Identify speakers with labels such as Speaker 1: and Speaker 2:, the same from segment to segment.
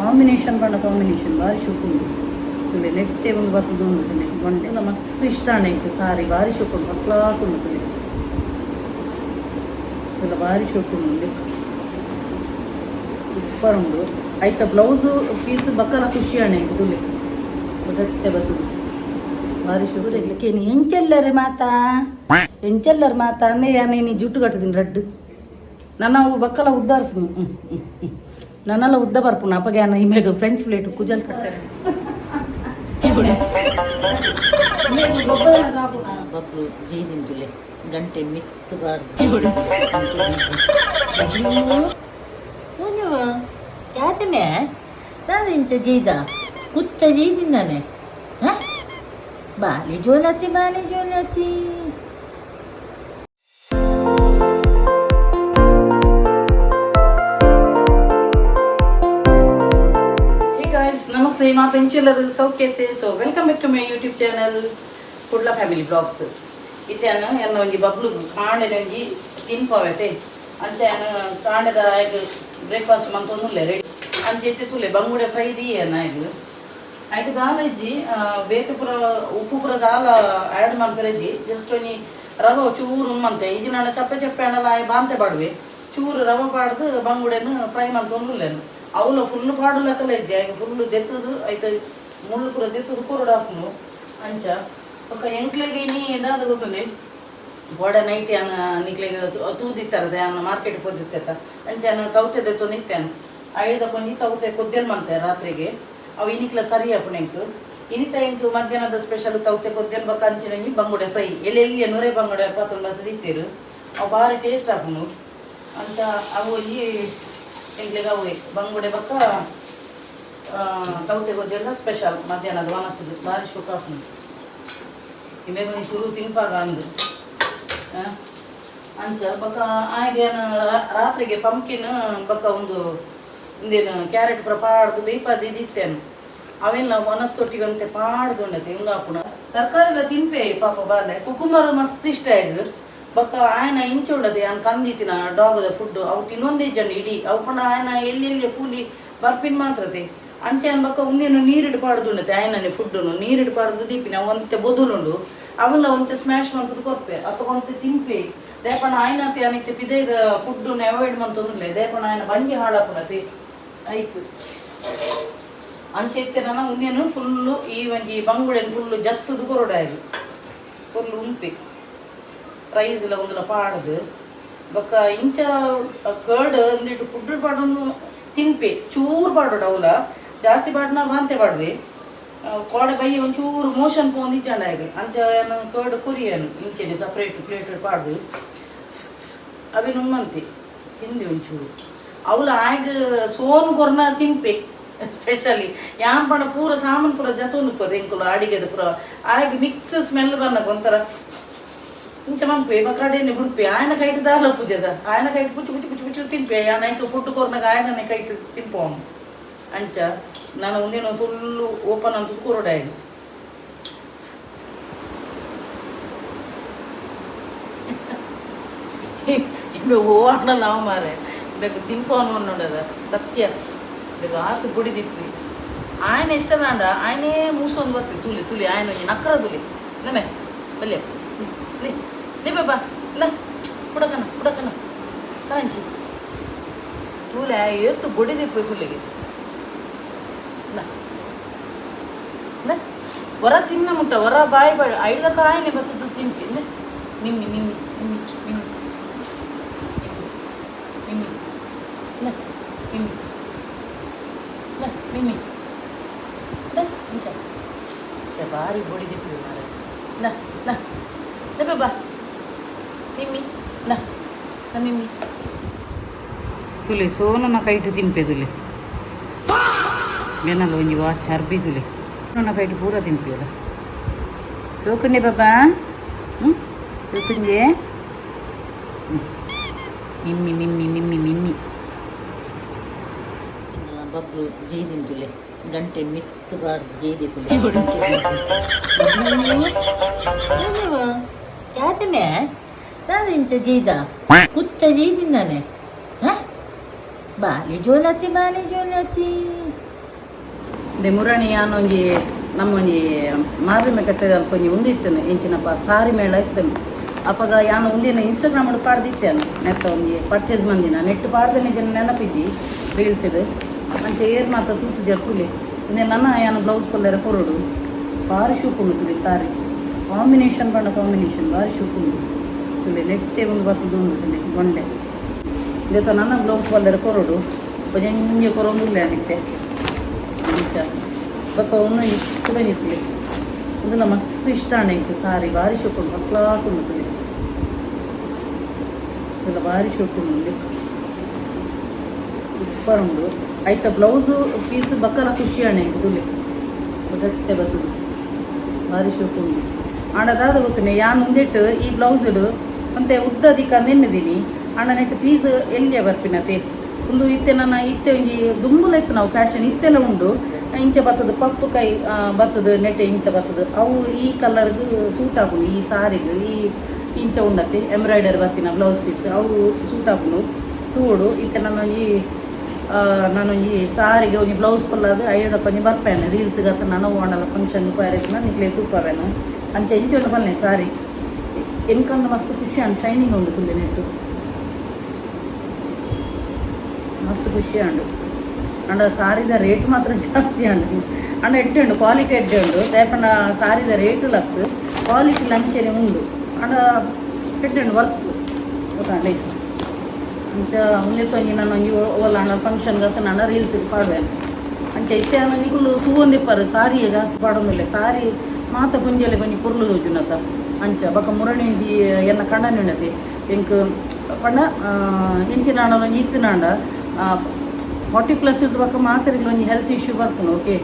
Speaker 1: Combination ಪಂಡ combination ಬಾರಿ ಶೋಕು ಉಂಡು. ತುಲೆ ನೆಟ್ಟೆ ಒಂದು ಬತ್ತದು ಉಂಡು. ತುಲೆ ಗೊಂಡೆ ಮಸ್ತ್ ಇಷ್ಟ ಅಣ್ಣ ಇತ್ತು. ಸಾರಿ ಬಾರಿ ಶೋಕು ಉಂಡು, ಫಸ್ಟ್ ಕ್ಲಾಸ್ ಉಂಡು. ತುಲೆ ತುಲೆ ಬಾರಿ ಶೋಕು ಉಂಡು, ಸೂಪರ್ ಉಂಡು. ಐತ ಬ್ಲೌಸ್ ಪೀಸ್ ಬಕ್ಕಲ ಖುಷಿ ಅಣ್ಣ ಇಂಕ್. ತುಲೆ ಬಟ್ಟೆ ಬತ್ತದು ಬಾರಿ ಶುರು. ಕೇನಿ ಎಂಚೆಲ್ಲರೆ ಮಾತಾ, ಎಂಚೆಲ್ಲರ್ ಮಾತಾ ಅಂದೆ. ಯಾನ್ ಜುಟ್ಟು ಕಟ್ಟುದಿನಿ ರಡ್ಡು. ನನ್ನ ಅವು ಬಕ್ಕಲ ಉದ್ದ ಇರ್ತದೆ. ನನ್ನೆಲ್ಲ ಉದ್ದ ಬರ್ಪುನ ಅಪ್ಪಗೆ. ಯಾನ ಇಮೇಗ ಫ್ರೆಂಚ್ ಪ್ಲೇಟ್ ಕುಜಲ್ ಕಟ್ಟೆ.
Speaker 2: ಬಬ್ಲು ಜೀದಿಂದುಲೆ ಗಂಟೆ ಮಿತ್ತು ಬಾರ್ದು. ಯಾತನೆ ನಾನು ಇಂಚ ಜೀದ ಕುತ್ತ ಜೀದಿಂದಾನೆ. ಬಾಲಿ ಜೋಲತಿ, ಬಾಲಿ ಜೋಲತಿ.
Speaker 1: Hey guys, namaste. ಮಾತ ಎಂಚೆಲ್ಲರು ಸೌಖ್ಯತೆ? So welcome back to my YouTube channel Kudla family blogs. ಇತ್ಯಾನ ಎನ್ನ ಒಂಜಿ ಬಬ್ಲು ಕಾಂಡೆನ ಒಂಜಿ ತಿನ್ಪವೆತೆ. ಅಂಚೆ ಯಾನ್ ಕಾಂಡೆದ ಆಯ್ಗ್ ಬ್ರೇಕ್ಫಾಸ್ಟ್ ಮಂತೊಂದುಲ್ಲೆ ರೆಡಿ. ಅಂಚೆ ಇತ್ತೆ ತೂಲೆ, ಬಂಗುಡೆ ಫ್ರೈ ದೀಯನ ಆಯ್ಗ್. ಆಯ್ತು, ದಾಲ ಇಜ್ಜಿ, ಬೇತೆ ಪೂರ ಉಪ್ಪು ಪೂರ ದಾಲ ಆ್ಯಡ್ ಮನ್ಪೆರೆ ಇಜ್ಜಿ. ಜಸ್ಟ್ ಒಂಜಿ ರವೆ ಚೂರು ಉಮ್ಮಂತೆ ಇಜ್ಜಿ. ನಾನು ಚಪ್ಪೆ ಚಪ್ಪೆ ಆಂಡಲ ಆಯ್ ಬಾಂತೆ ಪಾಡುವೆ. ಚೂರು ರವೆ ಪಾಡ್ದು ಬಂಗುಡೆನು ಫ್ರೈ ಮಂತೊಂದುಲ್ಲೆನು. ಅವುಲ ಫುಲ್ ಪಾಡುಲಕ್ಕಲ ಇಜ್ಜಿ. ಆಯ್ಕೆ ಫುಲ್ ದೆತ್ತದು, ಐತ ಮುಳ್ಳು ಪೂರ ದೆತ್ತದು ಕೊರಡು ಹಾಕುನು. ಅಂಚ ಬೊಕ್ಕ ಎಂಕ್ಲೆಗ್ ಇನಿ ದಾದ ಗೊತ್ತುಂಡೆ? ಗೋಡೆ ನೈಟ್ ಯಾನ್ ನಿಕ್ಲೆಗ್ ತೂದಿತ್ತಾರದ, ಯಾನ್ ಮಾರ್ಕೆಟ್ ಪೋದಿತ್ತೆತ್ತ. ಅಂಚ ಯಾನ್ ತೌತೆ ದೆತ್ತೊಂದು ಇತ್ತೇನು. ಐದ ಕೊಂಜಿ ತೌತೆ ಕೊದ್ದೆಲ್ ಮಂತೆ ರಾತ್ರಿಗೆ. ಅವು ಇನಿಕ್ಲ ಸರಿ ಆಪುಂಡು ಎಂಕ್. ಇನಿತ ಎಂಕ್ ಮಧ್ಯಾಹ್ನದ ಸ್ಪೆಷಲ್ ತೌತೆ ಕೊದ್ದೆಲ್ ಬೊಕ್ಕ ಅಂಚಿನ ಒಂಜಿ ಬಂಗುಡೆ ಫ್ರೈ. ಎಲ್ಲೆಲ್ಲಿ ನೂರೇ ಬಂಗುಡೆ ಪತ್ತೊಂದು ಬತ್ತದು ಇತ್ತೀರು. ಅವು ಭಾರಿ ಟೇಸ್ಟ್ ಆಪುಂಡು ಅಂತ. ಅವು ಒಂಜಿ ಎಂಕ್ಲೆಗ್ ಅವುವೆ ಬಂಗುಡೆ ಬೊಕ್ಕ ತೌತೆ ಕೊದ್ದೆಲ್ಲ ಸ್ಪೆಷಲ್ ಮಧ್ಯಾಹ್ನದ ವನಸದು. ಭಾರಿ ಶೋಕ ಆಪುಂಡು. ಇಮೇಗ ಒಂಜಿ ಸುರು ತಿನ್ಪಾಗ ಅಂದು. ಆ? ಅಂಚ ಬೊಕ್ಕ ಆಯ್ಗೆ ರಾತ್ರಿಗೆ ಪಂಪ್ಕಿನ್ ಬೊಕ್ಕ ಒಂದು ಇಂದೇನು ಕ್ಯಾರೆಟ್ ಪೂರ ಪಾಡ್ದು ಬೇಯ್ಪಾದ್ ಇತ್ತೇನು. ಅವೆಲ್ಲ ಒನಸ್ ತೊಟ್ಟಿಗೆ ಅಂತೆ ಪಾಡ್ದು ಉಂಡತೆ. ಹೆಂಗ ಆಪುಣ ತರಕಾರಿ ಎಲ್ಲ ತಿನ್ಪೆ ಪಾಪ ಬಾಲೆ. ಕುಕುಂಬರ್ ಮಸ್ತ್ ಇಷ್ಟ ಆಯ್ತು. ಬೊಕ್ಕ ಆಯನ ಇಂಚ ಉಂಡತೆ. ಯಾನ್ ಕಂದಿತ್ತಿನ ಡಾಗದ ಫುಡ್ ಅವು ತಿನ್ನೊಂದೇ ಜನ ಇಡೀ. ಅವು ಪಂಡ ಆಯನ ಎಲ್ಲಿ ಎಲ್ಲಿ ಕೂಲಿ ಬರ್ಪಿನ್ ಮಾತ್ರತೆ. ಅಂಚೆ ಅನ್ ಬೊಕ್ಕ ಉಂದೇನು ನೀರಿಡು ಪಾಡ್ದು ಉಂಡತೆ. ಆಯನನೆ ಫುಡ್ಡುನು ನೀರಿಡು ಪಾಡ್ದು ದೀಪಿನ. ಅವು ಒಂತೆ ಬೊದುಲುಂಡು. ಅವೆಲ್ಲ ಒಂತೆ ಸ್ಮ್ಯಾಶ್ ಮಂತುದು ಕೊರ್ಪೆ. ಅತ್ತ ಒಂತೆ ತಿನ್ಪೆ. ದೇಪಣ ಆಯ್ನತೆ ಅನಿತ್ತೆ ಪಿದೈದ ಫುಡ್ಡುನು ಅವಾಯ್ಡ್ ಮಂತೊಂದುಲ್ಲೆ. ದೇಪಣ ಆಯನ ಬಂಜಿ ಹಾಳಾಪುನತೆ ಐಕ್. ಅಂಚೆ ಇತ್ತೆ ನನ್ನ ಉಂದೇನು ಫುಲ್ಲು ಈ ಒಂಜಿ ಬಂಗುಡೆನ್ ಫುಲ್ಲು ಜತ್ತದು ಕೊರೊಡಾಯ್ದು ಫುಲ್ಲು ಉಂಪೆ. ರೈಸ್ ಎಲ್ಲ ಒಂದುಲ ಪಾಡ್ದು. ಬೊಕ್ಕ ಇಂಚ ಕರ್ಡ್ ಅಂದಿಟ್ಟು ಫುಡ್ ಪಾಡೊಂದು ತಿನ್ಪೆ. ಚೂರು ಪಾಡೋಡು ಅವಲ, ಜಾಸ್ತಿ ಪಾಡ್ನ ಬಾಂತೆ ಪಾಡುವೆ. ಕೋಡೆ ಬೈ ಒಂಚೂರು ಮೋಷನ್ ಪೋಂದು ಇಜ್ಜಂಡ ಆಯ್ತು. ಅಂಚ ಏನು ಕರ್ಡ್ ಕೊರಿಯನು ಇಂಚೆನೆ ಸಪ್ರೇಟ್ ಪ್ಲೇಟ್ ಪಾಡ್ದು. ಅವೆ ನುಮ್ಮಂತೆ ತಿಂದೆ ಒಂಚೂರು. ಅವಲ ಆಯ್ಗ ಸೋನ್ ಕೊರ್ನ ತಿನ್ಪೆ. ಸ್ಪೆಷಲಿ ಯಾನ್ ಪಂಡ ಪೂರ ಸಾಮಾನು ಪೂರ ಜತೊಂದು ಪದ ಎಂಕುಲು ಅಡಿಗೆದ ಪೂರ ಆಯ್ಗ ಮಿಕ್ಸ್ ಸ್ಮೆಲ್ ಬನ್ನಗ ಒಂಥರ ಇಂಚ ಮನ್ಪೆ. ಕಡೆನೆ ಬುಡ್ಪೆ. ಆಯನ ಕೈಟ್ ದಾಲ ಪೂಜೆದ ಆಯನ ಕೈಟ್ ಪುಚ್ಚು ಪುಚ್ಚು ಪುಚ್ಚು ಪುಚ್ಚು ತಿನ್ಪೆ. ಆಯನ ಐಕ್ ಫುಡ್ ಕೊರ್ನಾಗ ಆಯನನೆ ಕೈಟ್ ತಿನ್ಪೋನು. ಅಂಚ ನಾನು ಒಂದೇನು ಫುಲ್ಲು ಓಪನ್ ಅಂತ ಕೊರೊಡಾಯ್ದು. ಇಂಬೆ ಓ ನಾವು ಮಾರೆ ಬೇಕು ತಿನ್ಪೋನು ಅನ್ನೋಡದ ಸತ್ಯ. ಬೇಗ ಆತು ಬುಡಿದಿಪ್ಪಿ. ಆಯನ ಇಷ್ಟದಾಂಡ ಆಯನೇ ಮೂಸೊಂದು ಬರ್ತಿ. ತುಲಿ ತುಲಿ ಆಯನ ಒಂಜಿ ನಕ್ಕರ ತುಲಿ ನಮೆ ಬಲ್ಯ ಲೇ ಲೇ ಬಾಬಾ ಇಲ್ಲ ಪುಡಕನ ಪುಡಕನ ಕಾಂಚಿ ತೂಲೆ ಏತು ಬೊಡಿದಿಪ್ಪು ತುಲಿಗೆ. ಇಲ್ಲ ಇಲ್ಲ, ಹೊರ ತಿನ್ನ ಮುಟ್ಟ ಹೊರ ಬಾಯಿ ಬಾಯಿ ಐಡ್ದ ಕಾಯಿನೆ ಬತ್ತದು ತಿಂತಿ. ನಿಮ್ಮಿ ನಿಮ್ಮಿ ನಿಮ್ಮಿ ನಿಮ್ಮಿ ನಿಮ್ಮಿ ಇಲ್ಲ ನಿಮ್ಮಿ ಇಲ್ಲ ಮಿಮ್ಮಿ ಇಲ್ಲ ಇಂಚ ಶೇ ಭಾರಿ ಬೊಡಿದಿಪ್ಪು ಮಾರೆ. ಇಲ್ಲ ಇಲ್ಲ ಇಲ್ಲ ಬಾ ಮಿಮ್ಮಿ ಇಲ್ಲ ನ ಮಿಮ್ಮಿ. ತುಲೆ ಸೋನನ ಕೈಟ್ ತಿನ್ಪೆ ತುಲೆ. ಬೆನಲ್ಲ ಒಂಜಿ ವಾ ಚರ್ಬಿ ತುಲೆ. ಸೋನನ ಕೈಟ್ ಪೂರ ತಿನ್ಪಿಯಲ್ಲ. ಯೋಕುಂಡೆ ಬಾಬಾ? ಹ್ಞೂ, ಯೋಕುಂಜೆ. ಮಿಮ್ಮಿ ಮಿಮ್ಮಿ ಮಿಮ್ಮಿ ಮಿಮ್ಮಿ.
Speaker 2: ಬಬ್ಲು ಜೀದಿಂದುಲೆ ಗಂಟೆ ಮಿತ್ತು ಬಾರ್ದು ಜೀದಿ ತುಲೆ. ಯಾತನೆ ನಾನು ಇಂಚ ಜೀದ ಕುತ್ತ ಜೀದಿಂದಾನೆ. ಬಾಲಿ ಜೋಲತಿ, ಬಾಲಿ ಜೋಲತಿ.
Speaker 1: ದೆ ಮುರಣಿ ಯಾನೊಂಜಿ ನಮ್ಮೊಂಜಿ ಮಾರ್ಲಿಮೆ ಕಟ್ಟೆದ ಅಲ್ಪ ಒಂಜಿ ಉಂದು ಇತ್ತನು ಎಂಚಿನಪ್ಪ ಸಾರಿ ಮೇಳ ಇತ್ತನು. ಅಪಗ ಯಾನು ಒಂದಿನ ಇನ್ಸ್ಟಾಗ್ರಾಮ್ ಪಾಡ್ದಿತ್ತೇನು ನೆತ್ತ ಒಂಜಿ ಪರ್ಚೇಸ್ ಮಂದಿನ ನೆಟ್ ಪಾಡ್ದನೆ ಜನ ನೆನಪಿದ್ದಿ ರೀಲ್ಸ್ ಇದು ಅಂಚೆ ಏರ್ ಮಾತ ತೂತು ಜರ್ಪುಲಿ ಇಂದೆ ನನ್ನ ಯಾನು ಬ್ಲೌಸ್ ಕೊಲ್ಲೆರ ಕೊರಡು ಭಾರಿ ಶೂಕುಂಡು ತುಲಿ ಸಾರಿ ಕಾಂಬಿನೇಷನ್ ಬಣ್ಣ ಕಾಂಬಿನೇಷನ್ ಭಾರಿ ಶೂಕುಂಡು ತುಲಿ ನೆಟ್ಟೆ ಒಂದು ಬರ್ತದೆ ಉಂಡು ತುಲಿ ಗೊಂಡೆ ಇದತ್ತ ನನ್ನ ಬ್ಲೌಸ್ ಕೊಲ್ಲೆರ ಕೊರಡು ಒಂಜಿ ಕೊರೊಂದುಲ್ಲ ಅನಿತ್ತೆ ಅಂಚ ಬೊಕ್ಕ ಒಂದು ಇತ್ತು ಬಂದಿತ್ತು ಉಂದೆಲ್ಲ ಮಸ್ತ್ ಇಷ್ಟ ಅಣ್ಣ ಇಂಕ್ ಸಾರಿ ಭಾರಿ ಶೋಕುಂಡು ಫಸ್ಟ್ ಕ್ಲಾಸ್ ಉಂಡು ತುಲಿ ಇದೆಲ್ಲ ಭಾರಿ ಶೋಕುಂಡು ಉಂಡು ಸೂಪರ್ ಉಂಡು. ಐತ ಬ್ಲೌಸು ಪೀಸ್ ಬಕ್ಕಲ ಖುಷಿ ಅಣ್ಣ ಇಂಕ್ ತುಲಿ ಗಟ್ಟೆ ಬತ್ತದು ಭಾರಿ ಶೋಕುಂಡು. ಆಂಡ ದಾದ ಗೊತ್ತುನೆ ಯಾನ್ ಉಂದೆಟ್ಟು ಈ ಬ್ಲೌಸ್ ಒಂತೆ ಉದ್ದದಿಕ ನೆನ್ನಿದ್ದೀನಿ ಆಂಡ ನೆಟ್ ಪೀಸ್ ಎಲ್ಲಿಯ ಬರ್ಪಿನತೆ ಉಂದು ಇತ್ತೆ ನನ್ನ ಇತ್ತೆ ಒಂಜಿ ದುಂಬುಲ ಇತ್ತು ನಾವು ಫ್ಯಾಷನ್ ಇತ್ತೆಲ್ಲ ಉಂಡು ಇಂಚ ಬತ್ತದ ಪಫ್ ಕೈ ಬತ್ತದ ನೆಟ್ಟೆ ಇಂಚ ಬತ್ತದ ಅವು ಈ ಕಲರ್ಗೆ ಸೂಟ್ ಆಪುಂಡು ಈ ಸಾರಿಗೆ ಈ ಇಂಚ ಉಂಡತ್ತೆ ಎಂಬ್ರಾಯ್ಡರಿ ಬತ್ತಿನ ಬ್ಲೌಸ್ ಪೀಸ್ ಅವು ಸೂಟ್ ಆಪುಂಡು ತೂಡು. ಇತ್ತೆ ನಾನೊಂಜಿ ನಾನೊಂಜಿ ಸಾರಿಗೆ ಒಂಜಿ ಬ್ಲೌಸ್ ಕೊಲ್ಲಾದ ಐದಪ್ಪ ಒಂಜಿ ಬರ್ಪೇನೆ ರೀಲ್ಸ್ ಗತ್ತ ನಾನು ಓಣಲ್ಲ ಫಂಕ್ಷನ್ ಪಾರಕ್ಕೆ ನಿಕ್ಲೆ ತೂಪವೇನು ಅಂಚ ಇಂಚ ಉಂಡು ಬಲ್ಲೆ ಸಾರಿ ಎಂಕಂದು ಮಸ್ತ್ ಖುಷಿ ಅಂಡ್ ಶೈನಿಂಗ್ ಉಂಡು ತುಲೆ ನೆಟ್ಟು ಮಸ್ತ್ ಖುಷಿ ಅಂಡು. ಅಂಡ ಸಾರಿದ ರೇಟ್ ಮಾತ್ರ ಜಾಸ್ತಿ ಅಂಡು ಅಂಡ ಎಡ್ಡೆ ಉಂಡು ಕ್ವಾಲಿಟಿ ಎಡ್ಡೆ ಉಂಡು ದಾಯಪಂಡ ಸಾರಿದ ರೇಟ್ ಲತ್ತು ಕ್ವಾಲಿಟಿ ಲಂಚನೆ ಉಂಡು ಅಂಡ ಎಡ್ಡೆ ಉಂಡು ವರ್ತ್ ಗೊತ್ತಾಂಡೆ. ಅಂಚ ಉಂದೆತ್ತ ಒಂಜಿ ನಾನು ಒಂಜಿ ಓಲ ಅಣ್ಣ ಫಂಕ್ಷನ್ ಗತ್ತ ನಾನು ರೀಲ್ಸ್ ಪಾಡುವೆ ಅಂಚ ಇತ್ತೆ ನಿಗುಲು ತೂವೊಂದಿಪ್ಪಾರು ಸಾರಿಯೇ ಜಾಸ್ತಿ ಪಾಡೊಂದಿಲ್ಲ ಸಾರಿ ಮಾತ ಪುಂಜಲೆ ಒಂಜಿ ಪೊರ್ಲು ತೋಜುನತ ಅಂಚ ಬೊಕ ಮುರಣಿ ಒಂಜಿ ಎನ್ನ ಕಣ್ಣನೆ ಉಂಡತಿ ಎಂಕ್ ಪಂಡ ಎಂಚಿನಾಂಡ ಒಂಜಿ ಇತ್ತಿನಾಂಡ 40+ ಇದ್ದು ಬೊಕ ಮಾತೆರೆಗ್ಲ ಒಂಜಿ ಹೆಲ್ತ್ ಇಶ್ಯೂ ಬರ್ಪುಂಡು. ಓಕೆ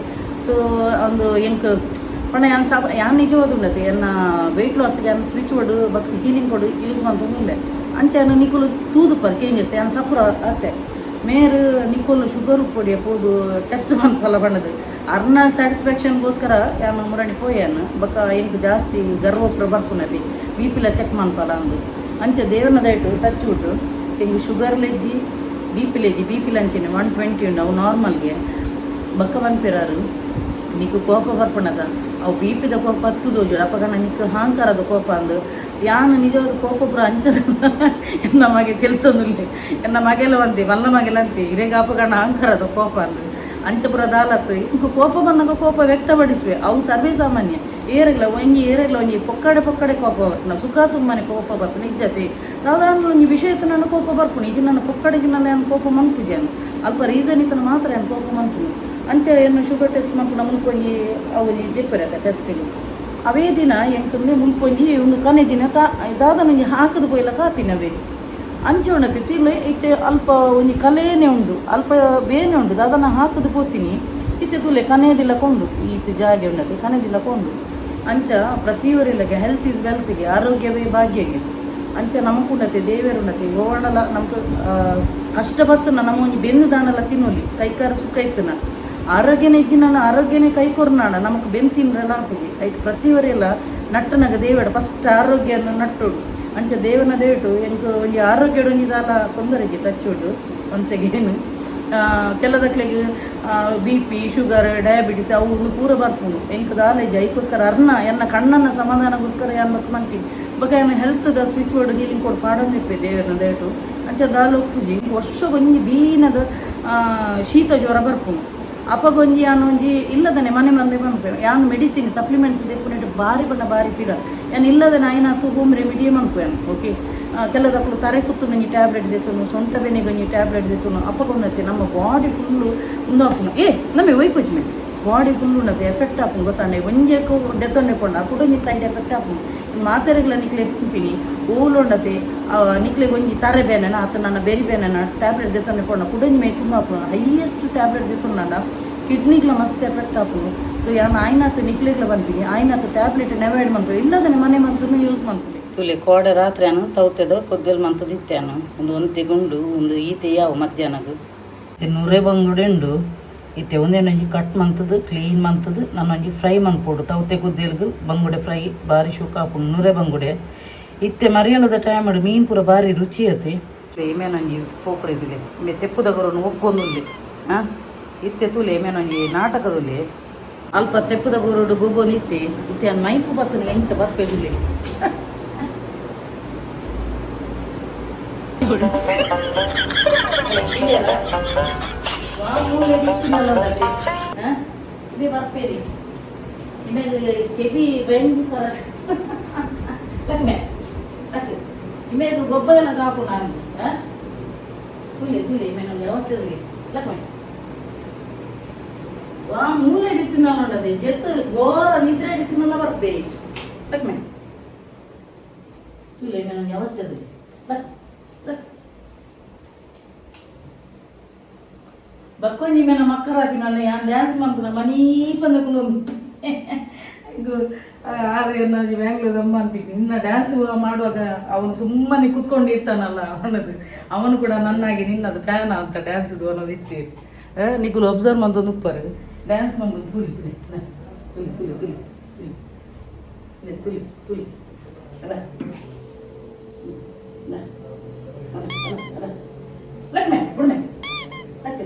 Speaker 1: ಸೊ ಒಂದು ಎಂಕ್ ಪಂಡ ಯಾನ್ ಸಾಪ ಯಾನ್ ನಿಜವಾದ ಉಂಡತಿ ಎನ್ನ ವೆಯ್ಟ್ ಲಾಸ್ಗೆ ಯಾನ್ ಸ್ವಿಚ್ ಕೊಡು ಬೊಕ ಹೀಲಿಂಗ್ ಕೊಡು ಯೂಸ್ ಮಂತೊಂದುಲ್ಲೆ ಅಂಚ ಯಾನ್ ನಿಕುಲು ತೂದುಪ್ಪರ್ ಚೇಂಜಸ್ ಯಾನ್ ಸಪುರ ಅತ್ತೆ ಮೇರ್ ನಿಕೋಲು ಶುಗರ್ ಪೊಡಿಯ ಪೋದು ಟೆಸ್ಟ್ ಮನ್ಪಲ್ಲ ಬಣ್ಣದು ಅರ್ನ ಸ್ಯಾಟಿಸ್ಫ್ಯಾಕ್ಷನ್ಗೋಸ್ಕರ ಯಾನ್ ಮುರಣಿ ಪೋಯಾನ್ ಬೊಕ ಎಂಕ್ ಜಾಸ್ತಿ ಗರ್ವ ಬರ್ಪುನತಿ ಬಿ ಪಿಲ ಚೆಕ್ ಮನ್ಪಲ್ಲ ಅಂದು ಅಂಚ ದೇವನ ದಯಟು ಟಚ್ ಉಂಟು ಎಂಕ್ ಶುಗರ್ ಲೆಜ್ಜಿ ಬಿ ಪಿ ಲೆಜ್ಜಿ ಬಿ ಪಿ ಲಂಚಿನ 120 ಉಂಡು ಅವು ನಾರ್ಮಲ್ಗೆ ಬೊಕ್ಕ ಪನ್ಪಿರಾರು ನಿಕ್ಕು ಕೋಪ ಬರ್ಪುನದ ಅವು ಬಿ ಪಿದ ಕೋಪ ಹತ್ತು ದೋಜುಡು ಅಪಗ ನಿಕ್ಕು ಅಹಂಕಾರದ ಕೋಪ ಅಂದು ಯಾನ್ ನಿಜವಾದ ಕೋಪ ಪೂರ ಅಂಚದ ಎನ್ನ ಮಗೆ ತೆಲ್ತೊಂದುಲ್ಲೆ ಎನ್ನ ಮಗೆಲ ಒಂತಿ ಮಲ್ಲ ಮಗೆಲ ಅಂತಿ ಇರೆಗ್ ಅಪಗಣ ಅಹಂಕಾರದ ಕೋಪ ಅಂದು ಅಂಚ ಪೂರ ದಾಲತ್ತು ಇಂಕು ಕೋಪ ಬಂದಾಗ ಕೋಪ ವ್ಯಕ್ತಪಡಿಸುವೆ ಅವು ಸರ್ವೇ ಸಾಮಾನ್ಯ ಏರೆಗ್ಲ ಒಂಜಿ ಏರೆಗ್ಲ ಒಂಜಿ ಪೊಕ್ಕಡೆ ಪೊಕ್ಕಡೆ ಕೋಪ ಬರ್ಪುನ ಸುಖ ಸುಮ್ಮನೆ ಕೋಪ ಬರ್ಪುನ ಇಜ್ಜತೆ ದಾದಾಂಡ ಒಂಜಿ ವಿಷಯ ನನ್ನ ಕೋಪ ಬರ್ಪುನ ಇಜ್ಜಿ ನನ್ನ ಪೊಕ್ಕಡೆ ನನ್ನ ಯಾನ್ ಕೋಪ ಮನ್ಪುಜಾನು ಅಲ್ಪ ರೀಸನ್ ಇತ್ತನ ಮಾತ್ರ ಯಾನ್ ಕೋಪ ಮನ್ಪುನು ಅಂಚ ಏನು ಶುಗರ್ ಟೆಸ್ಟ್ ಮನ್ಪುನ ಮುಲ್ಪೊಂಜಿ ಅವು ಒಂಜಿ ದೆಪ್ಪುರತ ಟೆಸ್ಟಿಗೆ ಅವೇ ದಿನ ಎಂಕಂದ್ರೆ ಮುಲ್ಪೊಂಜಿ ಒಂದು ಕನೆ ದಿನ ದಾದನೊಂಜಿ ಹಾಕದು ಪೋಯಿಲ ಕಾಪಿನವೇ ಅಂಚೆ ಉಂಡತಿ ತಿರ್ಲು ಇತ್ತೆ ಅಲ್ಪ ಒಂಜಿ ಕಲೇನೆ ಉಂಡು ಅಲ್ಪ ಬೇನೆ ಉಂಡು ದಾದನ ಹಾಕದು ಪೋತೀನಿ ಇತ್ತೆ ತುಲೆ ಕನೆದಿಲ್ಲ ಕೊಂಡು ಈತ ಜಾಗೆ ಉಂಡತಿ ಕನೆದಿಲ್ಲ ಕೊಂಡು ಅಂಚ ಪ್ರತಿಯೊರಿಲ್ಲಗೆ ಹೆಲ್ತ್ is ವೆಲ್ತ್ಗೆ ಆರೋಗ್ಯವೇ ಭಾಗ್ಯಗೆ ಅಂಚ ನಮಕುಂಡತಿ ದೇವೆರುಂಡತಿ ಓಣಲ ನಮ್ಗೆ ಕಷ್ಟ ಬರ್ತನ ನಮ್ಮ ಒಂಜಿ ಬೆನ್ನು ದಾನಲ ತಿನ್ನೊಲಿ ಕೈಕಾರ ಸುಖ ಇತ್ತನ ಆರೋಗ್ಯನೇ ಇಜ್ಜಿನ ಆರೋಗ್ಯನೇ ಕೈ ಕೊರ್ನಾಡ ನಮಕ್ ಬೆನ್ನು ತಿನ್ರಲ್ಲ ಆಪುಜಿ ಐಕ್ ಪ್ರತಿಯೊರಿಲ್ಲ ನಟ್ಟನಗ ದೇವಡ ಫಸ್ಟ್ ಆರೋಗ್ಯನ ನಟ್ಟೋಡು ಅಂಚ ದೇವನ ದೇಟು ಎಂಕ್ ಒಂಜಿ ಆರೋಗ್ಯಡು ಒಂಜಿ ದಾಲ ತೊಂದರೆಗೆ ಟಚ್ಚುಡು ಒನ್ಸ್ ಅಗೇನ್ ಕೆಲದಕ್ಲೆಗ್ B P sugar diabetes ಅವು ಒಂದು ಪೂರ ಬರ್ಪುಂಡು ಎಂಕ್ ದಾಲ ಇಜ್ಜಿ ಐಕೋಸ್ಕರ ಅರ್ನ ಎನ್ನ ಕಣ್ಣನ್ನ ಸಮಾಧಾನಗೋಸ್ಕರ ಯಾನ್ ಬೊಕ್ಕ ಮಂತಿ ಬೊಕ ಎನ್ನ ಹೆಲ್ತ್ದ switch board healing ಕೊಡು ಪಾಡೊಂದಿಪ್ಪೆ ದೇವರನ ದಯಟು ಅಂಚ ದಾಲ ಉಪ್ಪುಜಿ ವರ್ಷಗೊಂಜಿ ಬೀನದ ಶೀತ ಜ್ವರ ಬರ್ಪುಂಡು ಅಪಗೊಂಜಿ ಯಾನ್ ಒಂಜಿ ಇಲ್ಲದನೆ ಮನೆ ಮಂದೆ ಮನ್ಪುವೆ ಯಾನ್ ಮೆಡಿಸಿನ್ ಸಪ್ಲಿಮೆಂಟ್ಸ್ ದೆಪ್ಪುನೆಟ್ ಬಾರಿ ಪಂಡ ಬಾರಿ ಪಿರ ಯಾನ್ ಇಲ್ಲದನೆ ಆಯ್ನಾತ್ ಹೋಮ್ ರೆಮಿಡಿಯೇ ಮನ್ಪುವೆ ಓಕೆ. ಕೆಲದಕ್ಕಲು ತರೆ ಕುತ್ತು ಒಂಜಿ ಟ್ಯಾಬ್ಲೆಟ್ ದೆತ್ತುನು ಸೊಂಟ ಬೆನೆಗೆ ಒಂಜಿ ಟ್ಯಾಬ್ಲೆಟ್ ದೆತ್ತುನು ಅಪಗೊಂಡತ್ತೆ ನಮ್ಮ ಬಾಡಿ ಫುಲ್ಲು ಉಂದಾಪುನು ಏ ನಮ್ಮೆ ಒಯ್ಪುಜಿ ಬಾಡಿ ಫುಲ್ ಉಂಡತ್ತೆ ಎಫೆಕ್ಟ್ ಆಪುಂಡು ಗೊತ್ತಾಂಡೆ ಒಂಜೆಕ್ಕು ದೆತ್ತೊಂಡೆ ಪೋಂಡ ಕುಡೊಂಜಿ ಸೈಡ್ ಎಫೆಕ್ಟ್ ಆಪುಂಡು ಮಾತೆರೆಗ್ಲ ನಿಕ್ಲೆ ಪನ್ಪಿನಿ ಓಲು ಉಂಡತೆ ನಿಕ್ಲೆಗ್ ಒಂಜಿ ತರೆ ಬೇನೆನ ಅತ್ತ ನನ್ನ ಬೆರಿ ಬೇನೆನ ಟ್ಯಾಬ್ಲೆಟ್ ದೆತ್ತೊಂಡೆ ಪೋಂಡ ಕುಡೊಂಜಿ ಮೈ ತುಂಬ ಆಪುಂಡು ಹೈಯೆಸ್ಟ್ ಟ್ಯಾಬ್ಲೆಟ್ ದೆತ್ತೊಂಡ ಕಿಡ್ನಿಗ್ಲ ಮಸ್ತ್ ಎಫೆಕ್ಟ್ ಆಪುಂಡು. ಸೊ ಯಾನ್ ಆಯ್ನಾತ್ ನಿಕ್ಲೆಗ್ಲ ಪನ್ಪಿನಿ ಆಯ್ನಾತ್ ಟ್ಯಾಬ್ಲೆಟ್ ಅವಾಯ್ಡ್ ಮನ್ಪುವೆ ಇಲ್ಲದನೆ ಮನೆ ಮದ್ದು ಯೂಸ್ ಮನ್ಪುಲೆ. ತುಲೆ ಕೋಡೆ ರಾತ್ರಿ ಅನು ತೌತೆದ ಕೊದ್ದೆಲ್ ಮಂತದಿತ್ತೇನು ಒಂದು ಒಂತೆ ಗುಂಡು ಒಂದು ಈತೆ ಯಾವ ಮಧ್ಯಾಹ್ನಗ್ ನೂರೇ ಬಂಗುಡೆ ಉಂಡು ಇತ್ತೆ ಒಂದೇನೊಂಜಿ ಕಟ್ ಮಂತದು ಕ್ಲೀನ್ ಮಂತದು ನಾನೊಂಜಿ ಫ್ರೈ ಮನ್ಪೊಡು ತೌತೆ ಕೊದ್ದೆಲ್ಗ್ ಬಂಗುಡೆ ಫ್ರೈ ಬಾರಿ ಶುಕ ಆಪುಂಡು ನೂರೇ ಬಂಗುಡೆ ಇತ್ತೆ ಮರಿಯಲದ ಟೈಮ್ ಮೀನ್ ಪೂರ ಬಾರಿ ರುಚಿ ಅತಿ. ಇಮೇನೊಂಜಿ ಪೋಕ್ರೆ ಇದಿಲೆ ಮೆ ತೆಪ್ಪುದಗರನ್ನು ಒಗ್ಗೊಂದುಲ್ಲೆ ಹಾಂ ಇತ್ತೆ ತೂಲೆ ಮೇನೊಂಜಿ ನಾಟಕದಲ್ಲಿ ಅಲ್ಪ ತೆಪ್ಪದ ಗುರುಡು ಗೊಬ್ಬೊ ನಿತ್ತಿ ಇತ್ತೆ ಮೈಪು ಬತ್ತನ ಎಂಚ ಬರ್ಪೆ ತುಲೆ ಬರ್ಪೇರಿ ನಿಮಗೆ ಕೆಬಿ ಭಯಂಕರ ಲಕ್ಷ್ಮೆ ಲಕ್ ನಿಮಗೆ ಗೊಬ್ಬರ ಕಾಪು ನಾನು ತುಲೆ ತುಲೆ ಮೇನೊಂದು ವ್ಯವಸ್ಥೆ ತುಲೆ ಲಕ್ಷ್ಮೆ ಆ ಮೂಲೆ ಹಿಡಿತಿನ್ನಲ್ಲ ಜೆತ್ತು ಘೋರ ನಿದ್ರೆ ಹಿಡಿತಿನ್ನಲ್ಲ ಬರ್ಪೆ ಲಕ್ಷ್ಮೆ ತುಲೆ ಮೇನೊಂದು ವ್ಯವಸ್ಥೆ ತುಲೆ ಲಕ್ ಲಕ್ ಬಕ್ಕೊಂಜಿ ಮೇನ ಮಕ್ಕರಾಪಿ ನಾನು ಯಾನ್ ಡ್ಯಾನ್ಸ್ ಮನ್ಪುನ ಮನೀ ಪಂದ ಕುಲು ಆರು ನಾನು ಬ್ಯಾಂಗ್ಳೂರ್ ಅಮ್ಮ ಅನ್ಪಿಕ್ ನಿನ್ನ ಡ್ಯಾನ್ಸ್ ಮಾಡುವಾಗ ಅವನು ಸುಮ್ಮನೆ ಕುತ್ಕೊಂಡು ಇರ್ತಾನಲ್ಲ ಅವನದು, ಅವನು ಕೂಡ ನನ್ನಾಗಿ ನಿನ್ನದು ಫ್ಯಾನ್ ಅಂತ ಡ್ಯಾನ್ಸ್ದು ಅನ್ನೋದು ಇತ್ತು. ನಿಕುಲು ಅಬ್ಸರ್ವ್ ಮಂತ ಉಪ್ಪರು ಡ್ಯಾನ್ಸ್ ಮಂದು ತುಲಿ ತುಲಿ ತುಲಿ ತುಲಿ ತುಲಿ ತುಲಿ ತುಲಿ ತುಲಿ ಅಲ್ಲ ಲಕ್ಷ್ಮೆ ಬುಡ್ಮೆ ಲಕ್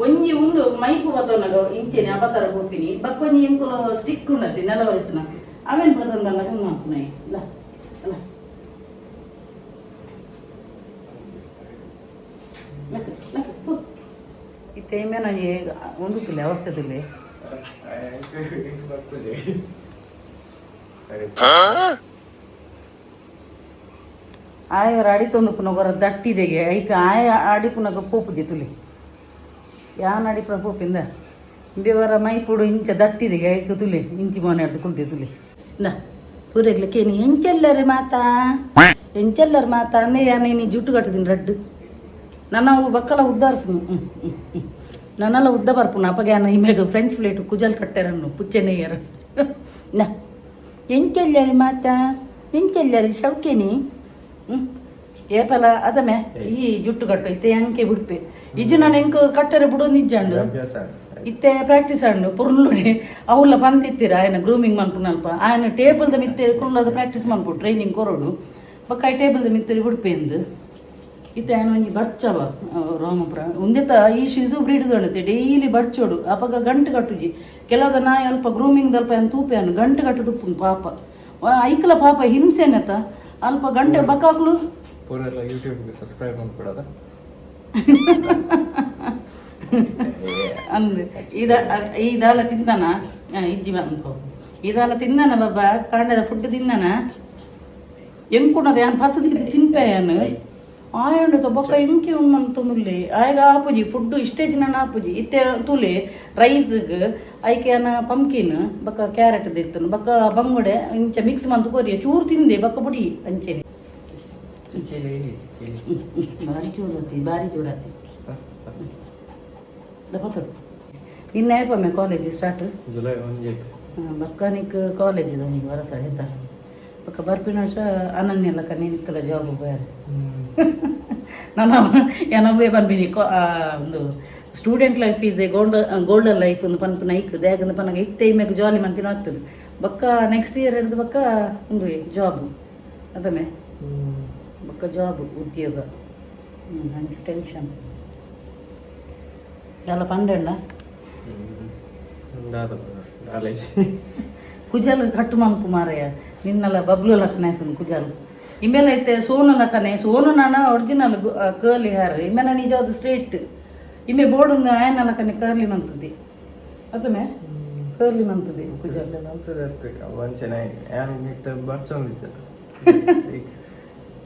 Speaker 1: ಒಂಜಿ ಉಂದು ಮೈಪು ಬತ್ತೊನಗ ಇಂಚೆನೆ ಅಬತರ ಗೋಪಿನಿ ಬಕ್ಕೊಂಜಿ ಇಂಕುಲು ಸ್ಟಿಕ್ ಉನ್ನತಿ ನೆಲ ಒರೆಸುನ ಅವೇನ್ ಬತ್ತೊಂದಲ್ಲ ಸುಮ್ಮ ಮಾಡ್ತುನೈ ಇಲ್ಲ ಅಲ್ಲ ಲಕ್ ಲಕ್ ಪೋ ಇತ್ತೆ ಮೇನೊಂಜಿ ಒಂದು ತುಲೆ ಅವಸ್ಥೆ ತುಲೆ ಆಯವರ ಅಡಿತೊಂದು ಪುನಗೊರ ದಟ್ಟಿದೆಗೆ ಐಕ ಆಯ ಅಡಿ ಪುನಗ ಪೋಪುಜಿ ತುಲಿ ಯಾನ್ ಅಡಿಪುನ ಪೋಪಿಂದ ಇಂಬೆವರ ಮೈಪುಡು ಇಂಚ ದಟ್ಟಿದೆಗೆ ಐಕ ತುಲಿ ಇಂಚಿ ಮೋನೆ ಅಡ್ದು ಕುಲ್ದೆ ತುಲಿ ಇಂದ ಪೂರೆಗ್ಲಕ್ಕೆ ನೀ ಎಂಚೆಲ್ಲರಿ ಮಾತಾ ಎಂಚೆಲ್ಲರಿ ಮಾತಾ ಅಂದೆ ಯಾನ್ ನೀ ಜುಟ್ಟು ಕಟ್ಟಿದ್ದೀನಿ ರಡ್ಡು ನನ್ನ ಅವು ಬಕ್ಕಲ ಉದ್ದಾರ್ಪುನು ಹ್ಞೂ ಹ್ಞೂ ಹ್ಞೂ ನನ್ನೆಲ್ಲ ಉದ್ದ ಬರ್ಪುನು ಅಪ್ಪಗೆ ಯಾನ ಇಮ್ಯಾಗ ಫ್ರೆಂಚ್ ಪ್ಲೇಟು ಕುಜಲ್ ಕಟ್ಟೆರನ್ನು ಪುಚ್ಚೆನೆಯ್ಯರು ನಾ ಎಂಚೆಲ್ಲರಿ ಮಾತಾ ಎಂಚೆಲ್ಲರಿ ಶೌಕೇನಿ ಹ್ಞೂ ಏಪಲ ಅದಮೆ ಈ ಜುಟ್ಟು ಕಟ್ಟು ಇತ್ತೆ ಅಂಕೆ ಬಿಡ್ಪೆ ಇಜ್ಜು ನಾನು ಎಂಕ್ ಕಟ್ಟರೆ ಬಿಡು ನಿಜ್ಜಂಡು
Speaker 3: ಅಭ್ಯಾಸ.
Speaker 1: ಇತ್ತೆ ಪ್ರಾಕ್ಟೀಸ್ ಆಂಡು ಪುರ್ಲುಡೆ ಅವುಲ್ಲ ಪಂದಿತ್ತೀರ ಆಯನ ಗ್ರೂಮಿಂಗ್ ಮನ್ಪುನಲ್ಪ ಆಯನ ಟೇಬಲ್ದ ಮಿತ್ತೆ ಕುಲ್ಲದ ಪ್ರಾಕ್ಟೀಸ್ ಮನ್ಪು ಟ್ರೈನಿಂಗ್ ಕೊರೋಡು ಬೊಕ್ಕ ಟೇಬಲ್ದ ಮಿತ್ತರಿ ಬಿಡ್ಪೆಂದು ಇತ್ತೆ ಆಯನ ಒಂಜಿ ಬರ್ಚವ ರೋಮಪುರ ಉಂದೆತ ಈ ಶಿದು ಬ್ರೀಡ್ ದೊಣತೆ ಡೈಲಿ ಬರ್ಚೋಡು ಅಪಗ ಗಂಟು ಕಟ್ಟುಜಿ ಕೆಲವದ ನಾಯಿ ಅಲ್ಪ ಗ್ರೂಮಿಂಗ್ ದಲ್ಪ ಏನು ತೂಪೆ ಗಂಟು ಕಟ್ಟುದುಪ್ಪುಂಡು ಪಾಪ ಐಕಲ ಪಾಪ ಹಿಂಸೆನೆತ ಅಲ್ಪ ಗಂಟೆ ಬಕಾಕ್ಲು
Speaker 3: ಪೂರೆಲ್ಲ ಯೂಟ್ಯೂಬ್ಗೆ ಸಬ್ಸ್ಕ್ರೈಬ್ ಮಾಡ್ಬಿಡೋದ.
Speaker 1: ಅಂದ್ ಇದ ಇದಾಲ ತಿಂತಾನ ಇಜ್ಜಿ ಅನ್ಕೋ ಇದಾಲ ತಿಂದಾನ ಬಾಬಾ ಕಾಂಡದ ಫುಡ್ ತಿಂದಾನ ಎಂಕುಣದ ಯಾನ್ ಪತ್ತದ ತಿನ್ಪೆ ಯಾನ್ ಆಯಂಡು ಬೊಕ್ಕ ಎಂಕಿ ಉಮ್ಮಂತುಲ್ಲಿ ಆಯಗ ಆಪುಜಿ ಫುಡ್ ಇಷ್ಟೇ ದಿನ ಆಪುಜಿ ಇತ್ತೆ ತೂಲೆ ರೈಸ್ಗ್ ಐಕೆ ಯಾನ ಪಂಪ್ಕಿನ್ ಬೊಕ್ಕ ಕ್ಯಾರೆಟ್ ದಿತ್ತನು ಬೊಕ್ಕ ಬಂಗುಡೆ ಇಂಚ ಮಿಕ್ಸ್ ಮಂತು ಕೊರಿಯ ಚೂರು ತಿಂದೆ ಬೊಕ್ಕ ಬುಡಿ ಅಂಚೆನೆ.
Speaker 3: ಚಿಚಿಲಿ ಚಿಚಿಲಿ.
Speaker 1: ಭಾರಿ ಚೂರತಿ ಭಾರಿ ಚೂರತಿ ದಪತಡು ನಿನ್ನೆ ಆಯ್ಪೊಮ್ಮೆ ಕಾಲೇಜ್ ಸ್ಟಾರ್ಟ್.
Speaker 3: ಜುಲೈ 1.
Speaker 1: ಬಕ್ಕಾನಿಕ್ ಕಾಲೇಜ್ ಇದೆ ನೀವು ವರಸ ಆಯ್ತಾ ಬೊಕ್ಕ ಬರ್ಪಿನ ವರ್ಷ ಅನನ್ಯ ಲಕ್ಕ ನಿಕ್ಕಲ ಜಾಬ್ ಬೇರೆ ನನ್ನ ಏನೊಬ್ಬೇ ಪನ್ಪಿನಿ ಒಂದು student life is a golden life ಒಂದು ಪನ್ಪುನ ಐಕ್ ದ್ಯಾಗಂದು ಪನ್ನಗ ಇತ್ತೆ ಇಮ್ಮೆಗ್ ಜಾಲಿ ಮಂತಿನ ಆಗ್ತದೆ ಬೊಕ್ಕ ನೆಕ್ಸ್ಟ್ ಇಯರ್ ಹಿಡ್ದು ಬೊಕ್ಕ ಒಂದು ಜಾಬ್ ಅದಮೆ ಬೊಕ್ಕ ಜಾಬ್ ಉದ್ಯೋಗ ಅಂಚ ಟೆನ್ಷನ್ ದಾಲ ಪಂಡೆಂಡ.
Speaker 3: ಕಾಲೇಜ್.
Speaker 1: ಕುಜಲ್ ಕಟ್ಟು ಮಂಪು ಮಾರಯ್ಯ ನಿನ್ನಲ್ಲ ಬಬ್ಲು ಲಕ್ಕನೆ ಆಯ್ತು ಕುಜಲ್ ಇಮ್ಮೆಲ್ಲ ಐತೆ ಸೋನು ಲಕ್ಕನೆ ಸೋನು ನಾನ ಒರಿಜಿನಲ್ ಕರ್ಲಿ ಹೇರ್ ಇಮ್ಮೆನ ನಿಜವಾದ ಸ್ಟ್ರೇಟ್ ಇಮ್ಮೆ ಬೋರ್ಡ್ ಆಯನ ಲಕ್ಕನೆ ಕರ್ಲಿ ಮಂತದೆ ಅದಮೆ ಕರ್ಲಿ ಮಂತದೆ ಕುಜಲ್.
Speaker 3: ವಂಚನೆ ಯಾನ್ ಮಿತ್ತ ಬರ್ಚೊಂದಿತ್ತು.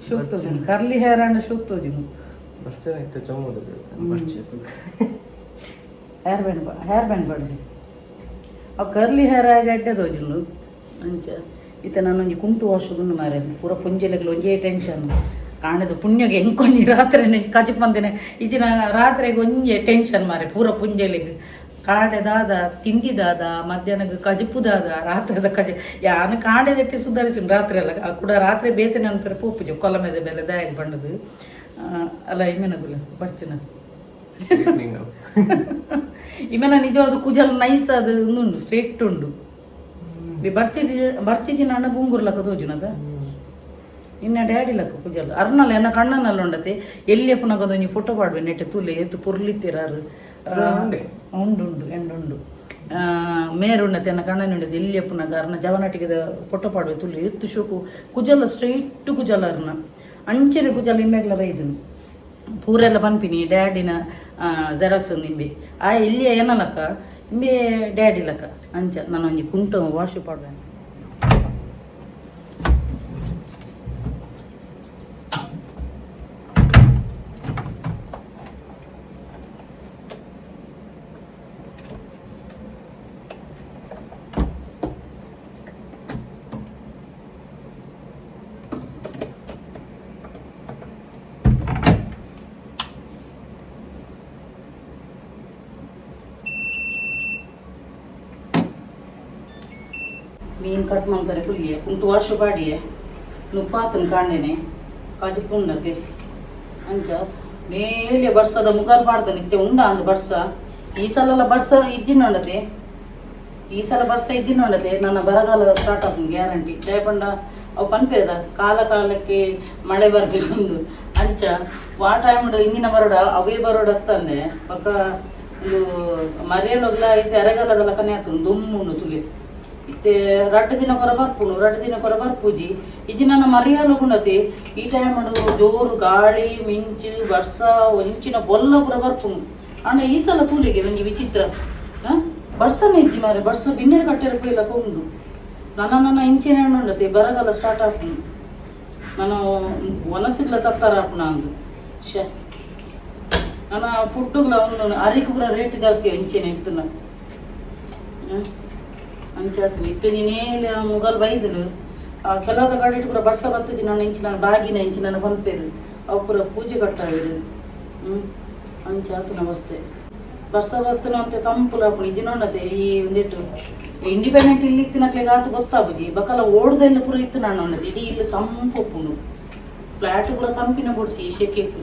Speaker 1: ಶೋಕ್ತೋಜಿನ ಕರ್ಲಿ ಹೇರ್ ಅಂಡ್ ಶೋಕ್ತೋಜಿನ.
Speaker 3: ಬರ್ಚನ ಇತ್ತು ಚೊಮ್ಮದು ಬರ್ಚ.
Speaker 1: ಹೇರ್ ಬ್ಯಾಂಡ್ ಹೇರ್ ಬ್ಯಾಂಡ್ ಬಡ್ರಿ ಅವು ಕರ್ಲಿ ಹೇರ್ ಆಗಿ ಅಡ್ಡೆ ತೋಜುಂಡು ಅಂಚ ಇತ್ತೆ ನಾನೊಂಜಿ ಕುಂಟು ವಾಶುಗುಂಡು ಮಾರೆ ಪೂರ ಪುಂಜೆಲೆಗ್ಲ ಒಂಜೇ ಟೆನ್ಷನ್ ಕಾಣದ ಪುಣ್ಯಗೆ ಎಂಕೊಂಜಿ ರಾತ್ರಿ ಕಜಿಪ್ ಮಂದಿನ ಈಚಿನ ರಾತ್ರಿಗೆ ಒಂಜೆ ಟೆನ್ಷನ್ ಮಾರೆ ಪೂರ ಪುಂಜೆಲೆಗ್ ಕಾಡೆದಾದ ತಿಂಡಿದಾದ ಮಧ್ಯಾಹ್ನಕ್ಕೆ ಕಜಿಪುದಾದ ರಾತ್ರಿದ ಕಜಿ ಯಾನು ಕಾಡೆದಟ್ಟಿ ಸುಧಾರಿಸಿ ರಾತ್ರಿ ಅಲ್ಲ ಆ ಕೂಡ ರಾತ್ರಿ ಬೇತನೆ ಅನ್ಪರೆ ಪೋಪುಜಿ ಕೊಲಮೆದ ಬೆಲೆ ದಾಯಗ್ ಬಂಡದು ಅಲ್ಲ ಇಮ್ಮೆನಗುಲ ಬರ್ಚಿನ. ಇಮೆನ ನಿಜವಾದ ಕುಜಲ್ ನೈಸ್ ಅದು ಉಂಡು ಸ್ಟ್ರೇಟ್ ಉಂಡು ಬರ್ಚಿ ಬರ್ಚಿಜಿ ನಾನು ಬುಂಗುರ್ ಲಕ್ಕ ತೋಜುನದ ಇನ್ನ ಡ್ಯಾಡಿ ಲಕ್ಕ ಕುಜಲ್ ಅರ್ನಲ್ಲ ಎನ್ನ ಕಣ್ಣನಲ್ಲ ಉಂಡತೆ ಎಲ್ಲಿ ಪುನಗೊಂದು ಫೋಟೋ ಪಾಡ್ವೆ ನೆಟ್ಟೆ ತೂಲೆ ಎತ್ತು ಪೊರ್ಲಿತ್ತೀರಾರು.
Speaker 3: ಉಂಡೆ.
Speaker 1: ಉಂಡು ಉಂಡು ಎಂಡುಂಡು ಮೇರುಂಡ ತೆನ್ನ ಕಣ್ಣನುಂಡ ಎಲ್ಲಿ ಅರ್ನ ಜವನಟಿಗೆದ ಫೋಟೋ ಪಾಡುವೆ ತುಳು ಎತ್ತು ಶೋಕು ಕುಜಲ ಸ್ಟ್ರೈಟ್ ಕುಜಲ ಅರ್ನ ಅಂಚನೆ ಕುಜಲ ಇಮ್ಮೆಗ್ಲ ಬೈದನು ಪೂರೆಲ್ಲ ಪನ್ಪಿನಿ ಡ್ಯಾಡಿನ ಜೆರಾಕ್ಸ್ ಒಂದು ಇಂಬೆ ಆ ಇಲ್ಲಿ ಏನಲಕ್ಕ ಇಂಬೆ ಡ್ಯಾಡಿ ಲಕ್ಕ ಅಂಚ ನಾನು ಒಂಜಿ ಕುಂಟ ವಾಶ್ ಪಾಡುವೆ. ಮೀನು ಕಟ್ ಮಾಡ್ತಾರೆ ಕುಲ್ಲಿಯೆ ಕುಂಟು ವರ್ಷ ಪಾಡಿಯೆ ನುಪ್ಪಾತನ ಕಾಂಡೆನೆ ಕಾಜಿ ಪುಂಡತೆ ಅಂಚ ಮೇಲೆ ಬರ್ಸದ ಮುಗಲ್ ಪಾಡ್ದ ನಿತ್ಯ ಉಂಡ ಅಂದ್ ಬರ್ಸ ಈ ಸಲ ಬರ್ಸ ಇಜ್ಜಿನ ಉಂಡತೆ ಈ ಸಲ ಬರ್ಸ ಇಜ್ಜಿನ ಉಂಡತೆ ನನ್ನ ಬರಗಾಲ ಸ್ಟಾರ್ಟ್ ಆಪುಂಡು ಗ್ಯಾರಂಟಿ. ದಯಪಂಡ ಅವು ಪನ್ಪೇದ ಕಾಲ ಕಾಲಕ್ಕೆ ಮಳೆ ಬರ್ಬೇಕು ಒಂದು ಅಂಚ ವಾ ಟೈಮ್ ಇಂದಿನ ಬರೋಡ ಅವೇ ಬರೋಡ ಅತ್ತಂದೆ ಬೊಕ್ಕ ಒಂದು ಮರಿಯಲೊಗ್ಲ ಇತ್ತೆ ಅರೆಗಾಲದ ಲಕ್ಕನೆ ಆತುಂಡು ದುಮ್ಮುಂಡು ತುಲಿ ಇತ್ತೆ ರಡ್ಡು ದಿನ ಕೊರ ಬರ್ಪುಂಡು ರಡ್ಡು ದಿನ ಕೊರ ಬರ್ಪೂಜಿ ಇಜ್ಜಿ ನನ್ನ ಮರಿಯಾಲ ಗುಂಡತಿ ಈ ಟೈಮ್ ಜೋರು ಗಾಳಿ ಮಿಂಚು ಬರ್ಸ ಒಂಚಿನ ಬೊಲ್ಲ ಪೂರ ಬರ್ಪುಂಡು. ಆಂಡ ಈ ಸಲ ತೂಲಿಗೆ ಒಂಜಿ ವಿಚಿತ್ರ ಬರ್ಸನ ಇಜ್ಜಿ ಮಾರೆ ಬರ್ಸ ಬಿನ್ನೆರ ಕಟ್ಟೆರ ಪೋಯಿಲಕ ಉಂಡು ನನ್ನ ನನ್ನ ಇಂಚಿನ ಉಂಡತಿ ಬರಗಾಲ ಸ್ಟಾರ್ಟ್ ಆಪುಂಡು ನಾನು ವನಸಿಗ್ಲ ತತ್ತಾರ ಆಪುಣ ಅಂದು ಶ್ಯೆ ನನ್ನ ಫುಡ್ಡುಗ್ಲ ಒಂದು ಅರಿಕು ಪೂರ ರೇಟ್ ಜಾಸ್ತಿ ಇಂಚಿನ ಇತ್ತುನ ಅಂಚಾತು ಇತ್ತು ನೀನೇಲೆ ಮುಗಲ್ ಬೈದನು ಆ ಕೆಲವದ ಕಡೆ ಪೂರ ಬರ್ಸ ಬತ್ತಜಿ ನಾನು ಇಂಚಿನ ಬಾಗಿನ ಇಂಚಿನ ಪನ್ಪೇರು ಅವು ಪೂರ ಪೂಜೆ ಕಟ್ಟಾವಿರು ಅಂಚಾತು ನಮಸ್ತೆ ಬರ್ಸ ಬತ್ತನ ಅಂತೆ ತಂಪುಲ ಆಪುಂಡು ಇಜ್ಜಿನೊಂಡತೆ ಈ ಒಂದಿಟ್ಟು ಇಂಡಿಪೆಂಡೆಂಟ್ ಇಲ್ಲಿ ಇತ್ತಿನಕ್ಲೆಗ್ ಆತು ಗೊತ್ತಾಪುಜಿ ಬಕಲ ಓಡ್ದೆಲ್ಲ ಪೂರ ಇತ್ತು ನಾನು ಉಂಡತೆ ಇಡೀ ಇಲ್ಲಿ ತಂಪು ಉಪ್ಪುಂಡು ಫ್ಲಾಟ್ ಪೂರ ತಂಪಿನ ಬೊಡ್ಚಿ ಈ ಶೆಕೆಕ್